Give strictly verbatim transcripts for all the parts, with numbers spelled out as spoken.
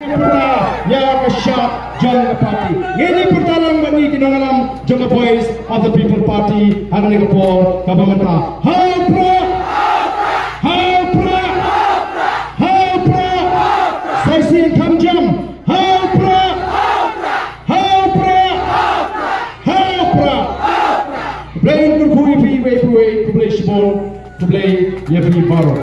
Ïa ka shap jong ka party. Ngin ïa pyrta lang bad ngi ki nongïalam jong ka Voice of the People Party ha kane ka por kaba mynta. Ha u Prah! Ha u Prah! Ha u Prah! Sa shisien kham jam. Ha u Prah! Ha u Prah! Ha u Prah! Khublei kyrkhu ïa phi iwei pa iwei, khublei shibun. Khublei ïa phi baroh.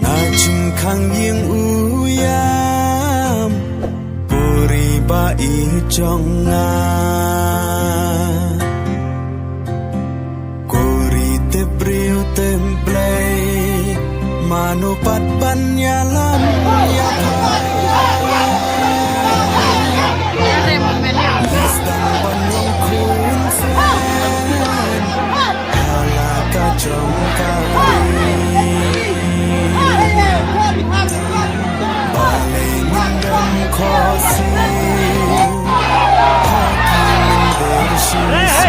Na jingkhang ïing u ïam, puri ba i jong nga. Kuri tip briew tip Blei, mano pat ban ïalam ïa pha. Sdang ban long khun saiñ ha la ka jong ka ri. Balei ngin dang khohsiew ha ki mynder shisien?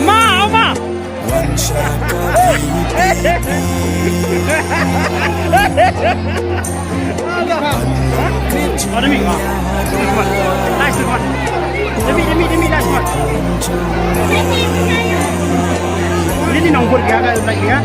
Ma, ma. Oh, demi. Ah. Nice one. Demi, demi, demi, nice one. Ini ni nombor dia kan, like dia.